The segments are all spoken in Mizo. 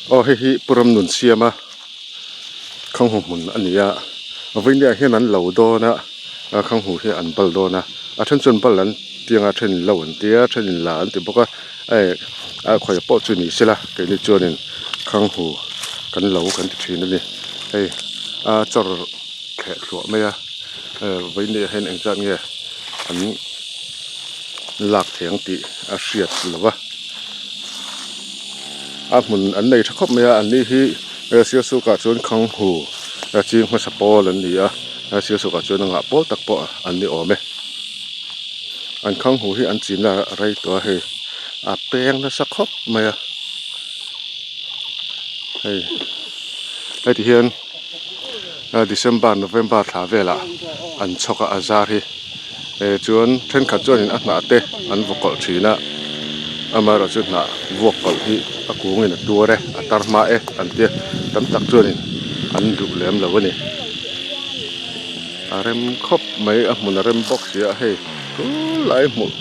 Aw hei hi Pu Ramnun siama Khanghu hmun a ni a, vawinia hian an lo dawn a, Khanghu hi an bal dawn a, a then chuan bal an ti ang a, a then in lo an ti a, a then in la an ti bawk a, hei a khawi pawh chu ni sela keini chuanin Khanghu kan lo kan ti thin a ni, hei a chawr thleh thluah mai a, vawinia hian engzat nge an lak thei ang tih a hriat lo va. A hmun an nei tha khawp mai a an ni hi Sialsuk ah chuan Khanghu ching hmasa pawl an ni a Sialsuk ah chuan a ngah pawl tak pawh an ni awm e an Khanghu hi an chinna rei tawh a hei a peng nasa khawp mai a hei heti hian December November thla velah an chhawk a a zar hi. Eh chuan thenkhat chuanin a hnah te an vaw kawlh thin a amaherawh chu hnah vuak kawlh hi a kungin a tuar e a tar hma e an tia tam tak chuanin an duh lem lo a ni a rem khawp mai a hmun a rem bawk si a hei tunlai hmuh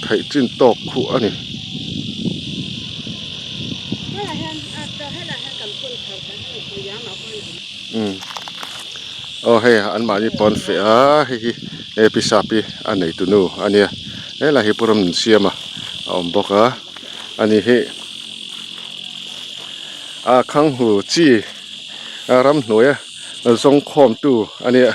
theih chin tawk khuh a ni. Aw hei an mahni pawn feh a hei hi he pi sap hi a nei tu nu a nia helai hi pu Ramnunsiama a awm bawk a ani hi a khanghu chi a ramhnuai a zawng khawm tu a nia.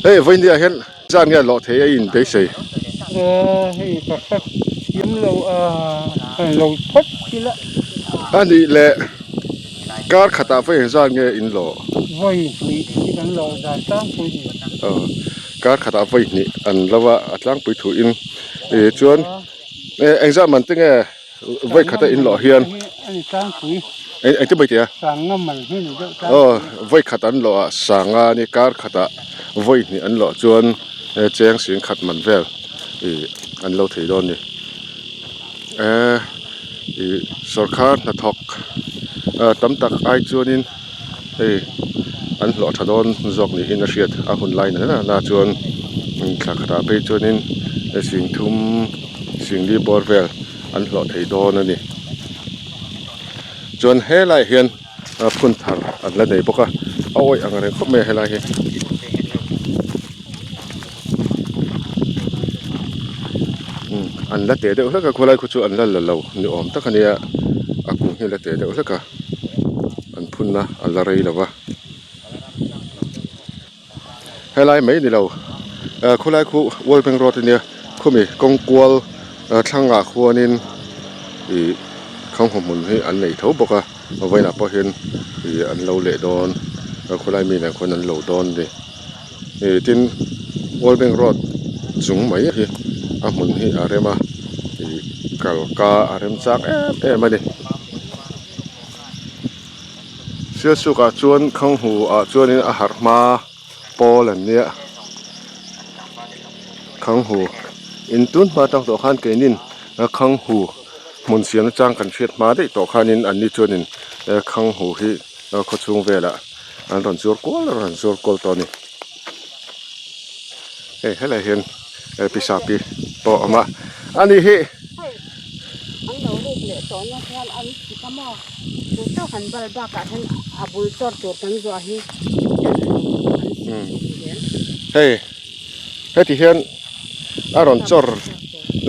Hei vawinia hian zan nge lawh thei a in beisei. Hei ka hre thiam lo a lo phawt ila. A nih leh kar khatah vawi engzat nge in lawh? Vawi hnih hi kan lawh dan tlangpui ni. Aw kar khatah vawi hnih an lo a, a tlangpui thu in ih chuan engzat man te nge Vawi khata in lawh hian engtin mai tia aw vawi khat an lawh ah sanga ni kar khatah vawi hnih an lawh chuan cheng sing khat man vel ih an lo thei dawn a ni eh ih sawrkar hnathawk tam tak ai chuanin hei an hlawh tha dawn zawk niin a hriat a hun lai na na chuan thla khatah phei chuanin sing thum sing li bawr vel an hlawh thei dawn a ni chuan helaiah hian phun thar an la nei bawk a a awih ang reng khawp mai a helai hi. An la teh deuh hlek a khawlai khu chu an la la lo ni awm tak a nia a kung hi a la teh deuh hlek a an phunna a la rei lo va helai mai ni lo khawlai khu world bank road a nia khumi kawng kual thlangah khuanin ih khanghaw hmun hi an nei tho bawk a vawiinah pawh hian ih an lo leh dawn khawlai mi nen khuan an lo dawn a ni. Ih tin World Bank Road chung mai hi a hmun hi a rem a ih kal ka a rem chak em em a ni. Sialsuk ah chuan Khanghu ah chuanin a harh hma pawl an nia Khanghu in tun hma tang tawh khan keinin Khanghu hmun siamna chang kan hriat hma daih tawh khanin anni chuanin Khanghu hi khawchhung velah. An rawn zuar kual a rawn zuar kual tawh a ni hei helai hian pisa pi pawh a awm a ani hi. An lo ruk leh tawh na hian an sik a maw chu chauh han bal bakah hian a bul chawr tur kan zuah hi an sik zel. Hei heti hian. A rawn chawr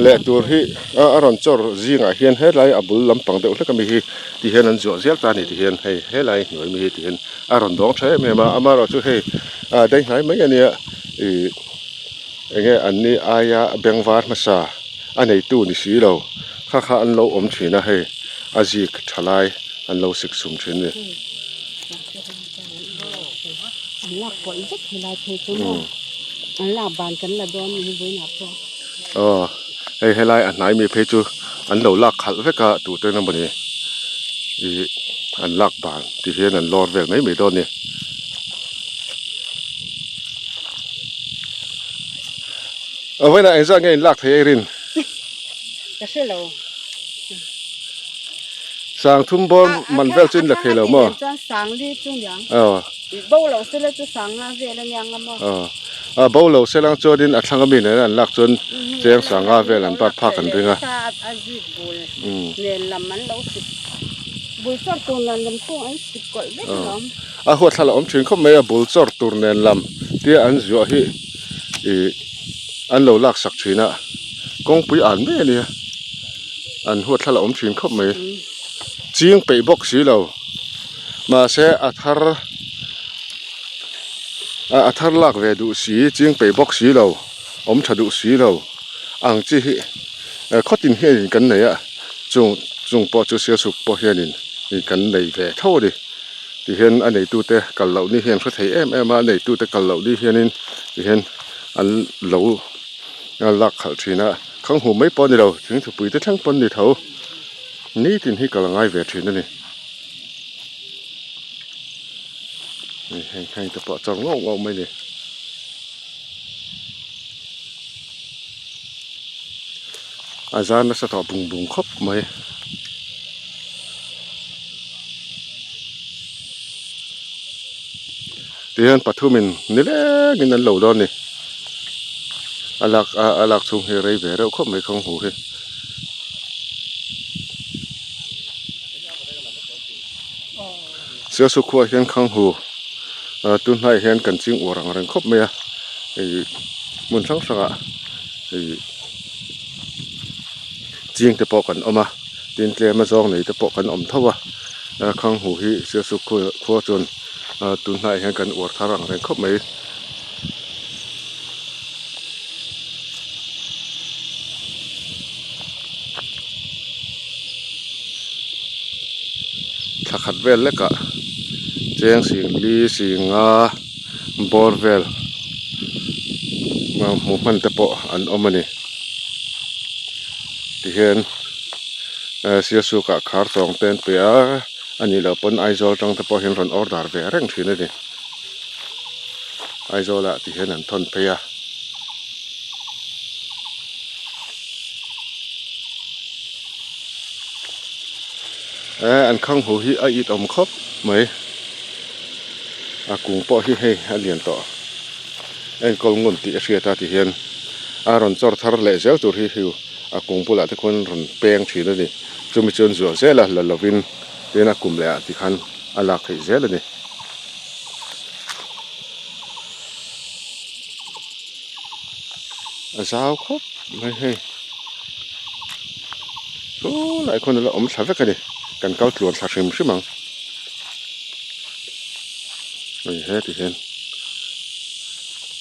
leh tur hi a rawn chawr zingah hian helai a bul lampang deuh hlek ami hi ti hian an zuah zel ta a ni ti hian hei helai hnuai mi hi ti hian a rawn dawng tha em em a amaherawh chu hei a dai hnai mai a nia ih eng nge an ni aia bengvar hmasa a neitu ni si lo kha kha an lo awm thin a hei a zik tha lai an lo sik sum thin a ni. An lak pawlh vek helai phei chu maw. An lak ban kan la dawn ni hi vawiinah pawh. Aw hei helai a hnai mi phei chu an lo lak khalh vek a tute emaw ni ih an lak ban ti hian an lawr vel mai mai dawn a ni. Aw vawiinah engzat nge in lak thei a i rin? Ka hre lo. Sang thum bawr man vel chu in la thei lo maw? Chuan sang li chu niang. Aw. Bo lo se la chu sang nga vel a niang a maw? Aw. A bo lo se lang chuanin a thlang ami nena an lak chuan cheng sanga vel an bat phak an ring a. A huatthlala awm thin khawp mai a bul chawr tur nen lam tia an zuah hi ih an lo lak sak thin a kawngpui an mai a nia an huatthlala awm thin khawp mai ching peih bawk si lo mahse a thar a thar lak ve duh si ching peih bawk si lo awm tha duh si lo ang chi hi khawtin hianin kan nei a chung chung pawh chu sialsuk pawh hianin kan nei ve tho a ni. Tihian a neitute kal loh ni hian hre thei em em a, a neitute kal loh ni hianin tihian an lo lak khalh thin a, khang hmuh mai pawh a ni lo, thingthupui te thleng pawh an ni tho, nitin hi kal a ngai ve thin a ni. Heng heng te pawh a chawr ngauh ngauh mai a ni. A zar nasa tawh bung bung khawp mai. Tihian pathumin nilengin an lo dawn a ni a lak a lak chhung hi rei ve reuh khawp mai khawng hu hi. Sialsuk khuaah hian khang hu tun hnaiah hian kan ching uar ang reng khawp mai a ih hmun hrang hrangah ih ching te pawh kan awm a. Tin tlem a zawng nei te pawh kan awm tho a, khang hu hi Sialsuk khua chuan tun hnaiah hian kan uar thar ang reng khawp mai. Thla khat vel lekah cheng sing li sing nga bawr vel hmuh hman te pawh an awm a ni. Tihian Sialsukah khar chawng te an pe a, a nih loh pawn Aizawl atang te pawh hian rawn order ve reng thin a ni. Aizawlah tihian an thawn phei a. An khang hu hi a it awm khawp mai. A kung pawh hi hei a lian tawh. Enkawl ngun tih a hriat a tihian a rawn chawr thar leh zel tur hi hiu a kung bulah te khuan rawn peng thin a ni. Chumi chuan zuah zel a la lovin tin a kum leh ah tikhan a lak theih zel a ni. A zau khawp mai hei chulai khuan a la awm thla vek a ni kan kal tluan thla hrim hrim ang hei heti hian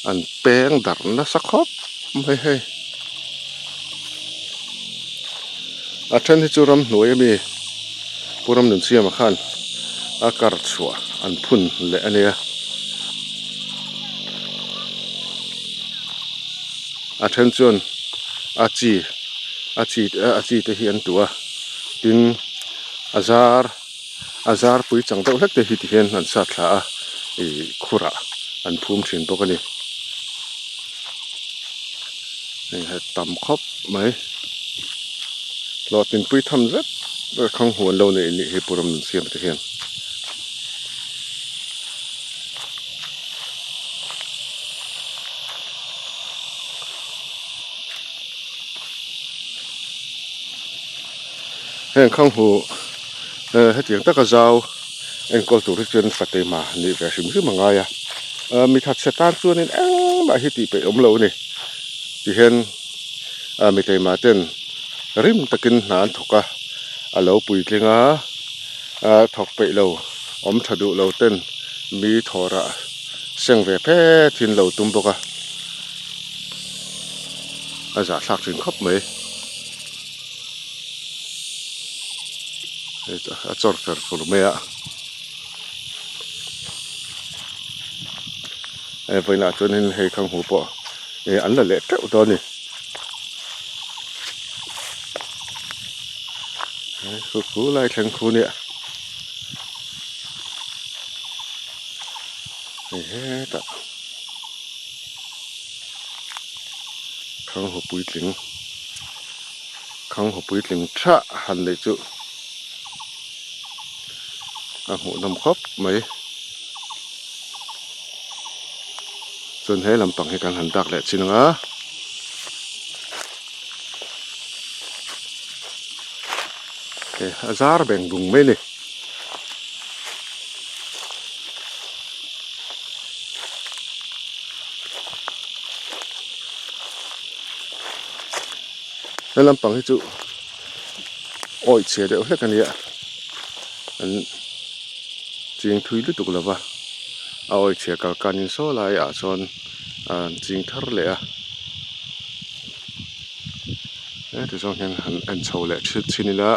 an peng darh nasa khawp mai hei a then hi chu ramhnuai ami Pu Ramnunsiama khan a kar chhuah an phun leh a nia a then chuan a chi a chi a chi te hi an tuh a tin a zar a zar pui chang deuh hlek te hi ti hian an sat thla a ih khurah an phum thin bawk a ni hei he tam khawp mai hlawhtlin pui tham zet khang huan lo neih nih hi pu ram nun siam te hian. Heng khang hu hetiang taka zau enkawl tur hi chuan fa teima nih ve hrim hrim a ngai a mi thatchhe tan chuanin engmah hi tih peih awm lo a ni tihian mi teima ten rim takin hna an thawk a a lo puitling a thawk peih lo awm tha duh lo ten mi thawhrah seng ve phet hi an lo tum bawk a a zahthlak thin khawp mai. A chawr fer fur mai a hei vawiinah chuanin hei khang hmuh pawh ih an la leh teuh dawn a ni hei khu khu lai thleng khu nia hei hetah khang haw puitling. Khang haw puitling tha han neih chu a hmuh nawm khawp mai. Chuan he lampang hi kan han dak leh chin ang a. He a zar beng bung mai a ni. He lampang hi chu awih chhia deuh hlek a nia an ching thui lutuk lo va a awih chhia kal kanin saw laiah sawn an ching thar leh a heti zawng hian han en chho leh thil chhin ila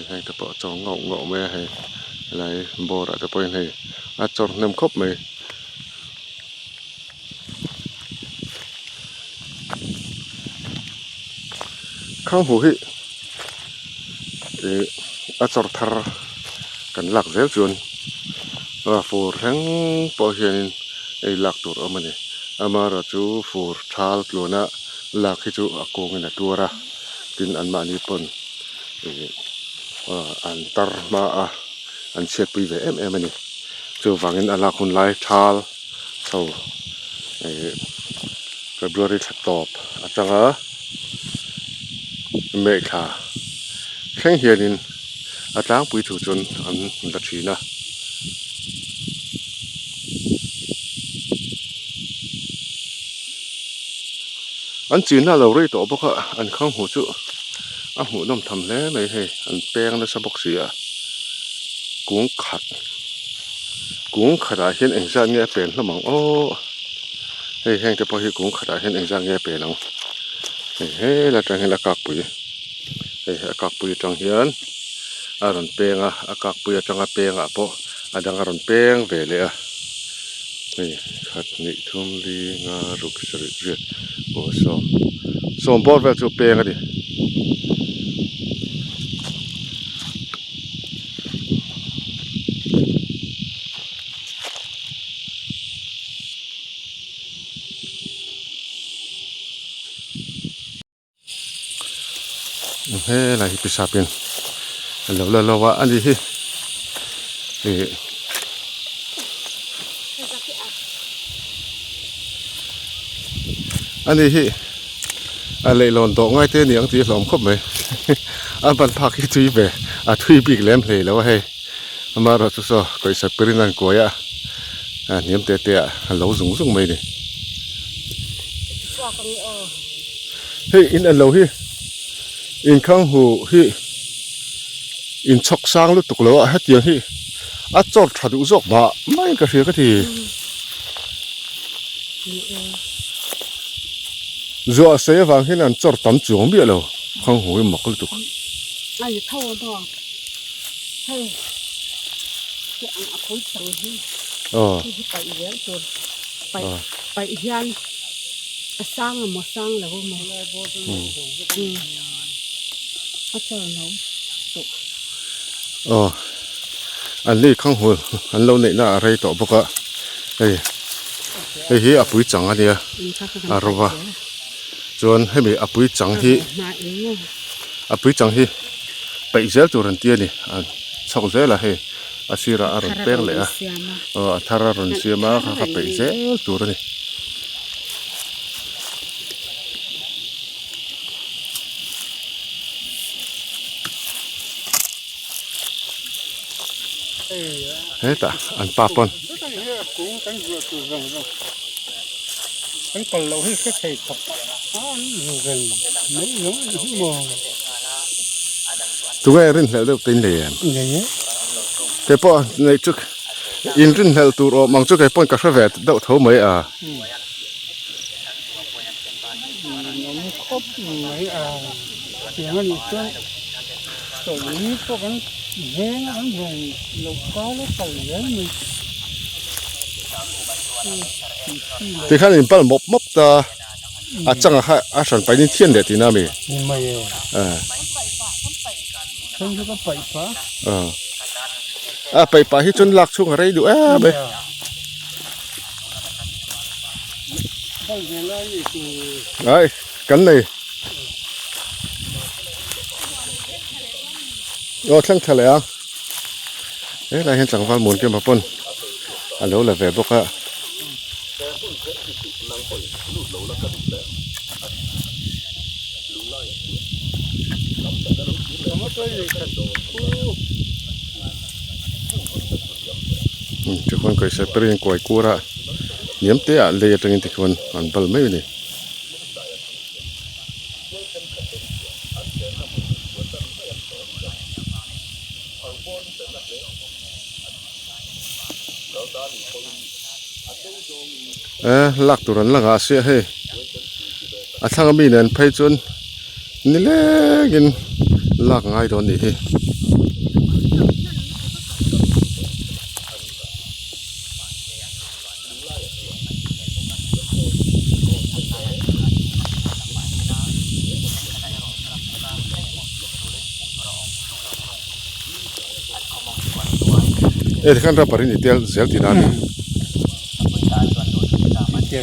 heng te pawh a chawng ngauh ngauh mai a hei helai bawr ah te pawhin hei a chawr hnem khawp mai. Khanghu hi ih a chawr thar kan lak zel chuan a fur thleng pawh hianin ei lak tur a awm a ni amaherawhchu fur thal tluana lak hi chu a kungin a tuar a tin anmahni pawn ih an tar hma a an chhiatpui ve em em a ni. Chuvangin a lak hun lai thal chho ih February thla tawp atanga May thla thleng hianin a tlangpui thu chuan an la thin a. An chinna a lo rei tawh bawk a an khang hmuh chu a hmuhnawm tham hle mai hei an peng nasa bawk si a kung khat. Kung khatah hian engzat nge a pen hlawm ang aw hei heng te pawh hi kung khatah hian engzat nge a pen ang hei hel atang hian a kakpui hei a kakpui atang hian a rawn peng a a kakpui atanga pengah pawh a dang a rawn peng ve leh a hei khat hnih thum li nga ruk sarih riat aw sawm sawm bawr vel chu a peng a ni. Helai hi pisapin a lo la lo a ani hi ih ani hi. A leihlawn tawh ngai te aniang tih a hlawm khawp mai a ban phak hi tui ve a thui bik lem hlei lo a hei amaherawhchu saw pawisa pirin a an kuai a a hniam te te ah a lo zung zung mai a ni hei in en lo hi inkhang hu hi inchhawk sang lutuk lo a hetiang hi a chawr tha duh zawk mah mai ka hria ka ti. Zuah sei avang hian an chawr tam chuang miah lo khang hu hi mak lutuk. Ai tho a maw hei te ang a khawi chang hi aw hei hi paih zel tur paih paih hian a sang emaw sang lo emaw a chawr no tawh. Aw an ni khang hu an lo neih na a rei tawh bawk a hei hei hi a pui chang a nia a ro va chuan hemi a pui chang hi a pui chang hi peih zel tur an ti a ni a chhawk zel a hei a sirah a rawn peng leh a aw a thar a rawn siam a kha kha peih zel tur a ni. Hetah an pa pawn Tunge rinhlelh deuh te in nei em? Kei pawh neih chu in rinhlelh tur awm ang chu kei pawn ka hre ve deuh tho mai a. Tikhan in pal mawp mawp ta a changa kha a hran paih in thian leh tihna a mi a paih pah hi chuan lak chhung a rei duh em mai. Ai kan nei aw thleng thla leh ang. Helai hian tlangval muan kema pawn a lo la ve bawk a. Tikhuan kawisa per in kuai kur a hniam te ah lei atangin tikhuan an bal mai a ni. Eh lak tur an la nghah sia hei a thlang ami nen phei chuan nilengin lak a ngai dawn a nih hi. E tikhan rubber in i tel zel tihna a ni. E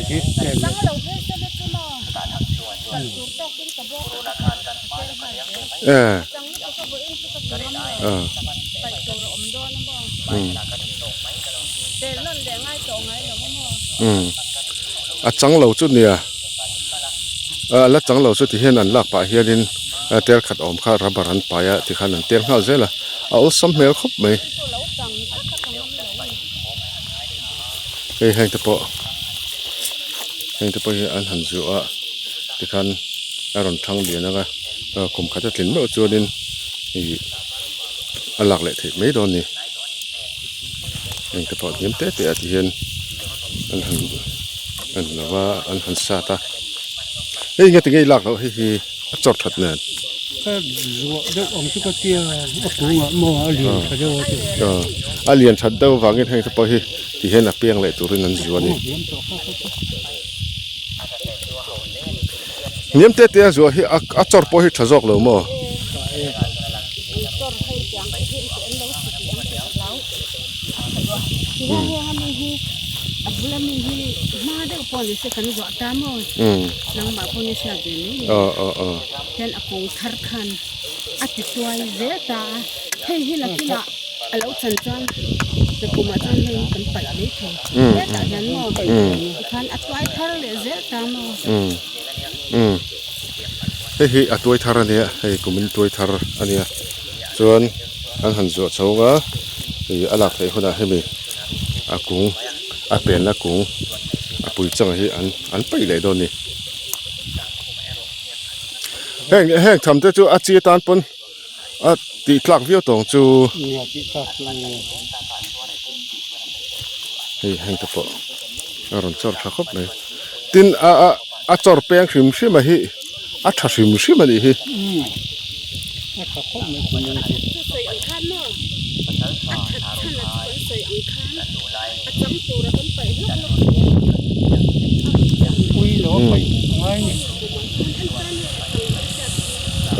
a chang lo chu nia a la chang lo chu ti hian an lak pah hianin tel khat awm kha rubber an pai a tikhan an tel nghal zel a a awlsam hmel khawp mai hei heng te pawh heng te pawh hi an han zuah a tikhan a rawn thang lian ang a kum khat a tlin meuh chuanin ih a lak leh theih mai dawn a ni heng te pawh hniam te te ah ti hian an han an lo va an han sat a hei nge tinge i lak loh hei hi a chawr that nen. Ka zuah deuh ang chu ka tia a kungah maw a lian tha deuh a ti. A lian that deuh vangin heng te pawh hi ti hian a piang leh turin an zuah a ni. Hniam te te a zuah hi a chawr pawh hi tha zawk lo maw? Umm hei hi a tuai thar a nia hei kumin tuai thar a nia chuan an han zuah chho ang a ih a lak theih hunah hemi a kung a penna kung a pui chang hi an an paih leh dawn a ni heng heng tham te chu a chi atan pawn a tih tlak viau tawng chu hei heng te pawh a rawn chawr tha khawp mai tin a a a chawr peng hrim hrim a hi a tha hrim hrim a nih hi.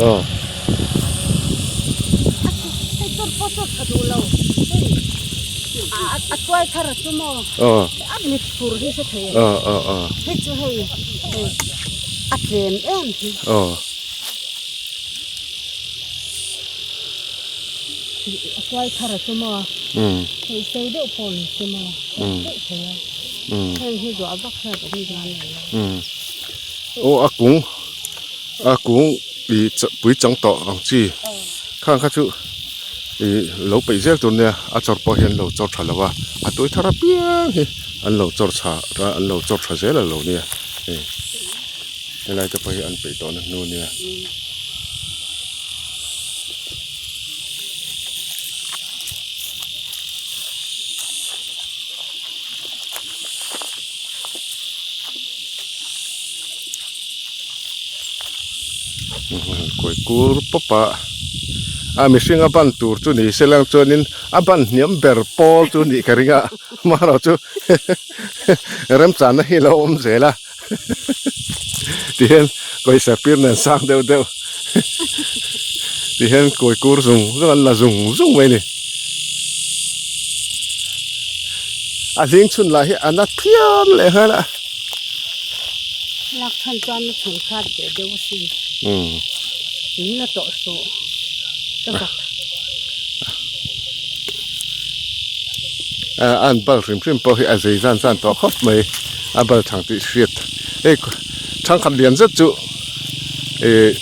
Aw. Aw a kung a kung ih pui chang tawh ang chi khang kha chu ih lo peih zel tur nia a chawr pawh hi an lo chawr tha lo a a tui thar apiang hi an lo chawr chha an lo chawr tha zel a lo nia hei helai te pawh hi an peih tawh na hnu nia. Kawi kur pawp a a mihring a ban tur chu ni se lang chuanin a ban hniam ber pawl chu nih ka ring a amaherawh chu remchanna hi a lo awm zel a tihian pawisa pir nen sang deuh deuh tihian kawi kur zung zung an la zung zung mai a ni a hling chhun lah hi a na phian leh nghal a. Lak chhan chuan na chhun khat ve deuh a sin. In la tawh suh ka zak. A an bal hrim hrim pawh hi a zei zan zan tawh khawp mai a bal thang tih hriat hei thangkhat lian zet chu ih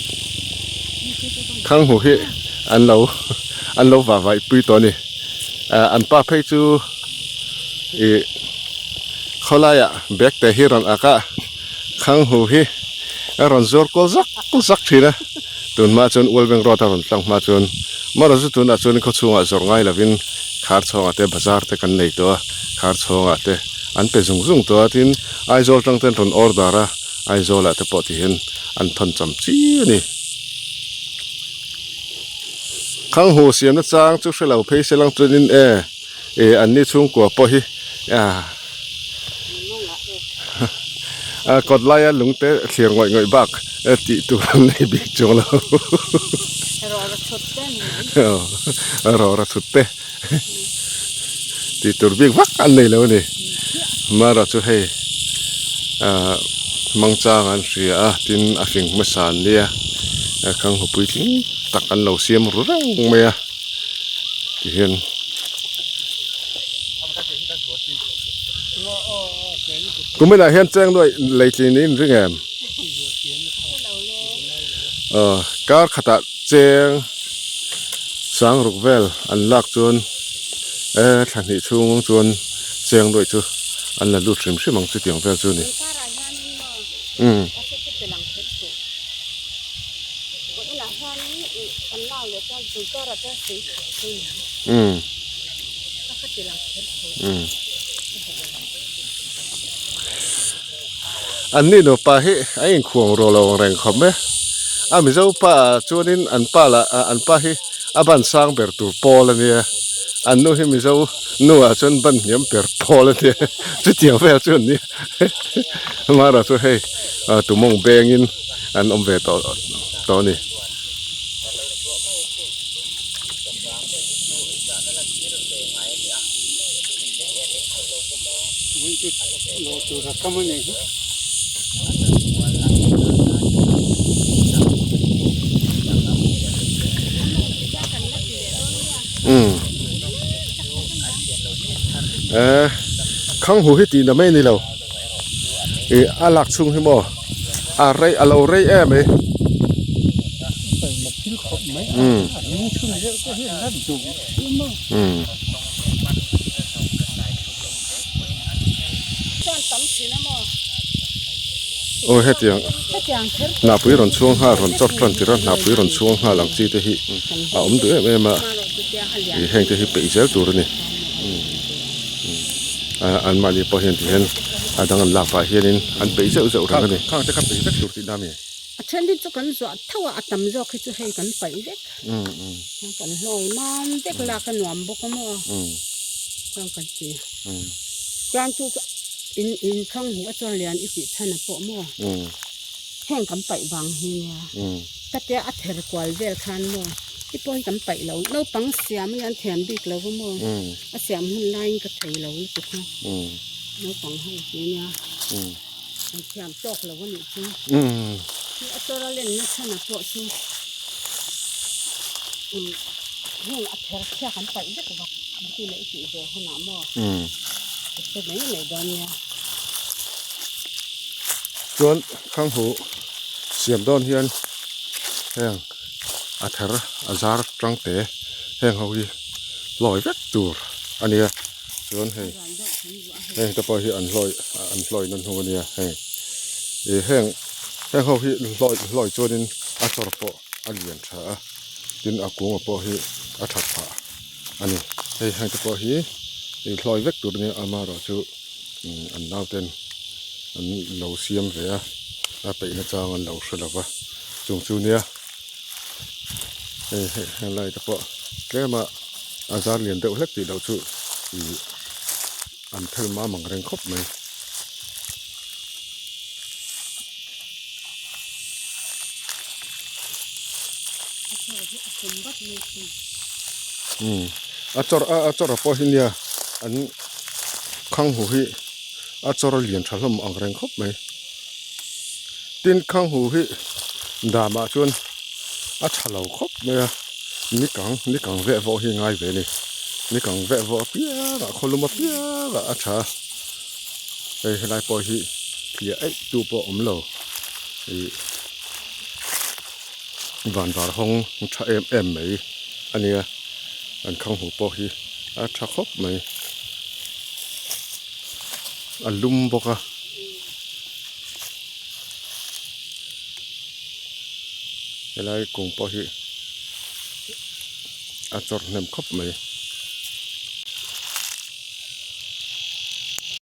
khanghu hi an lo an lo vah vaih pui tawh a ni ah an pa phei chu ih khawlaiah bag te hi rawn ak a khanghu hi a rawn zuar kual zak zak thin a tun hma chuan Ualbeng road a rawn tlang hma chuan marawh chu tunah chuan khaw chhungah zawrh ngai lovin khar chhawngah te bazar te kan nei tawh a khar chhawngah te an pe zung zung tawh a tin Aizawl tang ten rawn order a Aizawlah te pawh tihian an thawn cham chi a ni. Khanghu siamna chang chu hrelo phei se lang chuanin e eh anni chhungkua pawh hi ah a kawt laia lungte thlir ngawih ngawih bak tih tur an nei bik chuang lo rawra chhut te tih tur bik vak an nei lo a ni marawh chu hei ah mangchang an hria a tin a fing hmasa an nia khanghu puitling tak an lo siam ru reng mai a tihian. Kuminah hian cheng nuaih leitlin niin ring em? Aw kar khatah cheng sang ruk vel an lak chuan eh thla hnih chhung chuan cheng nuaih chu an la lut hrim hrim ang chutiang vel chu a ni. Umm. Umm. Umm. An ni nupa hi a inkhuang rual lo ang reng khawp mai a Mizo pa chuanin an pa lah an pa hi a ban sang ber tur pawl a nia an nu hi Mizo nu ah chuan ban hniam ber pawl a nia chutiang vel chu an nia mara chu hei tumawng bengin an awm ve tawh tawh a ni. Umm eh khanghu hi tih na mai a ni lo ih a lak chhung hi maw a rei a lo rei em mai umm umm. Aw hetiang hnahpui rawn chhuang nghal rawn chawt tan tir a hnahpui rawn chhuang nghal ang chi te hi a awm duh em em a ih heng te hi peih zel tur a ni an mahni pawh hian tihian a dang an lak pah hianin an peih zeuh zeuh reng a ni khang te kha peih vek tur tih na a mi. A then hi chu kan zuah tho a a tam zawk hi chu hei kan paih vek kan hlawi mam vek lak a nuam bawk a maw chuan kan ti chuan chu in in khang hmuh a chuan lian i tih chhan a pawh maw heng kan paih vang hi nia ka tia a ther kual vel khan maw i pawh hi kan paih lo naupang siam hi an thiam bik lo va maw a siam hun laiin ka thei lo lutuk a naupang ho ti nia. An thiam tawk lo a nih chu. Chu a tawra lenna chhan a pawh chu heng a ther chhiak an paih vek vak ang chi leh i tih ve hunah maw i hre mai mai dawn nia. Chuan khanghu siam dawn hian heng a ther a zar tang te heng ho hi hlawi vek tur a nia. Chuan hei heng te pawh hi an hlawi an hlawi na hnu a nia hei ih heng heng ho hi hlawi hlawi chuanin a chawr pawh a lian tha a tin a kunga pawh hi a that phah a ni hei heng te pawh hi ih hlawi vek tur a nia amaherawhchu an nauten an lo siam ve a a peih na chang an lo hre lo va chung chu nia hei helai te pawh tlem a. A zar lian deuh hlek tih loh chu ih an phel mam ang reng khawp mai. Umm a chawr a a chawr a pawh hi nia an khanghu hi a chawr a lian tha hlawm ang reng khawp mai. Tin khanghu hi damah chuan a tha lo khawp mai a ni kang ni kang veh vawh hi a ngai ve a ni. Ni kang veh vawh apiang ah khawlum apiang ah a tha hei helai pawh hi tliah eih tu pawh a awm lo ih van var hawng tha em em mai a nia an khang hu pawh hi a tha khawp mai a lum bawk a. Helai kung pawh hi a chawrh hnem khawp mai.